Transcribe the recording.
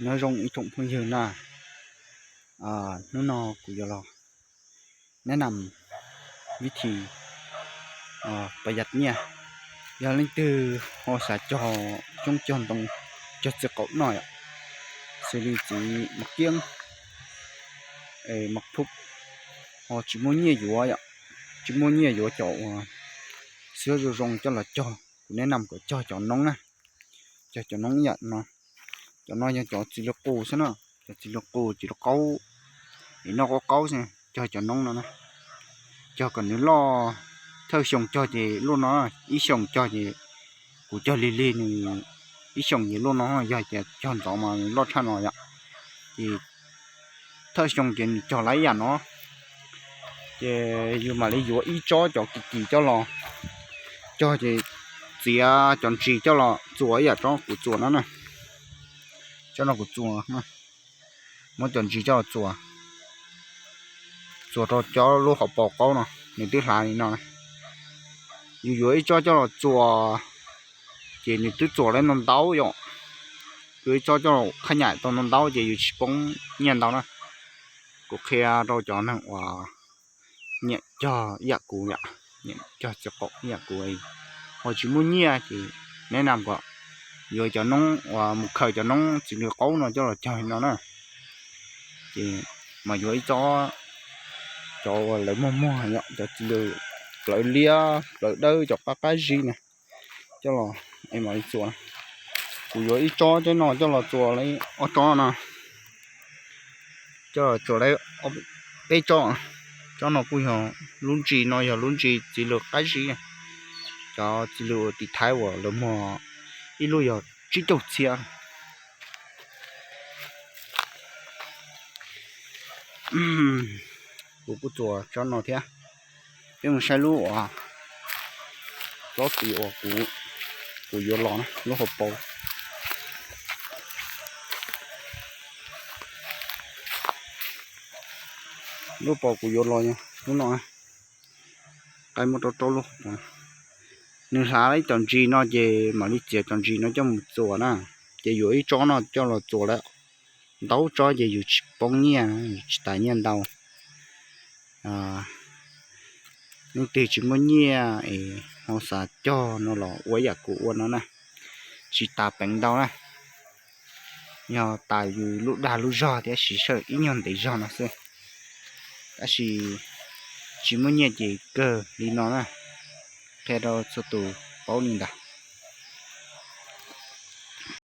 Nyob zoo ib tsoom phooj ywg na, hnub no kuv yuav los neb nam vib thim pas yas nyiaj. Yog leej twg ho xav cog coob cog ntoo, cog txiv qaum noj yom, xws li txiv mas kiab, mas phub, ho tsis muaj nyiaj yuav yom, tsis muaj nyiaj yuav cov uas xwb zoo zoo coj los cog, kuv neb nam kom cog cov noob na, cog cov noob ib yam no. Cov no yog cov txiv lw qus xwb na, cov txiv lw qus txiv lw qaub, es noj qaub qaub xwb, cog cov noob no na. Cog kom nws loj, thawj xyoo cog ces luaj no, ib xyoos cog ces, kuv cog lig lig nws ib xyoos ces luaj no, yog ces cog ntxov mas loj tshaj no yom. Ces thawj xyoo ces nws cog lawm ib yam no, ces yus mam li yuav ib tsob cov kim kim coj los cog ces txiav cov ntsis coj los txuas ib yam tsob kuv txuas no na. Tsob no kuv txuas, muab cov ntsis coj los txuas, txuas rau cov lub hauv paus qaub no, nws twb hlav li no na. Yus yuav ib tsob coj los txuas, ces nws twb txuas lawm ntau ntau yom. Yuav ib tsob coj los qhab nyaim tau ntau ntau ces yus tsis poob nyiaj ntau na. Kuv qhia rau cov neeg uas nyiam cog ib yam kuv yom, nyiam cog txiv qaum ib yam kuv, ho tsis muaj nyiaj ces neb nam kom yuav cov noob uas mus khaws cov noob txiv lw qaub no coj los cog li no na. Ces mas yuav ib tsob, cov uas lawv muag muag yom, cov txiv lw plawv liab plawv dawb cov qab qab zib na, coj los es mam li txuas. Kuv yuav ib tsob cov no coj los txuas li ob tsob no, coj los txuas li peb tsob. Tsob no kuj yog lub ntsis no yog lub ntsis txiv lw qab zib, cov txiv lw ua tim Thaib uas lawv muag ib lub yog tsib caug txhiab. Kuv kuj txuas tsob no thiab. Peb mus saib lub uas tsob tid uas kuv, kuv yuav los na, lub hauv paus. Lub paus kuv yuav los yog lub no. Qaib muab rau rau lub, nws hlav ib cov ntsis no ces mam li txiav cov ntsis no coj mus txuas na. Ces yuav ib tsob no coj los txuas lawm ntau tsob ces yus tsis poob nyiaj, yus tsis tas nyiaj ntau. Leej twg tsis muaj nyiaj es ho xav cog no los ua yam kuv ua no na, tsis tas peev ntau na. Yog tas yus lub dag lub zog thiab siv sawm ib nyuag ntev zog no xwb. Tab sis tsis muaj nyiaj ces kawg li no na. Qhia rau txhua tus paub li ntawd.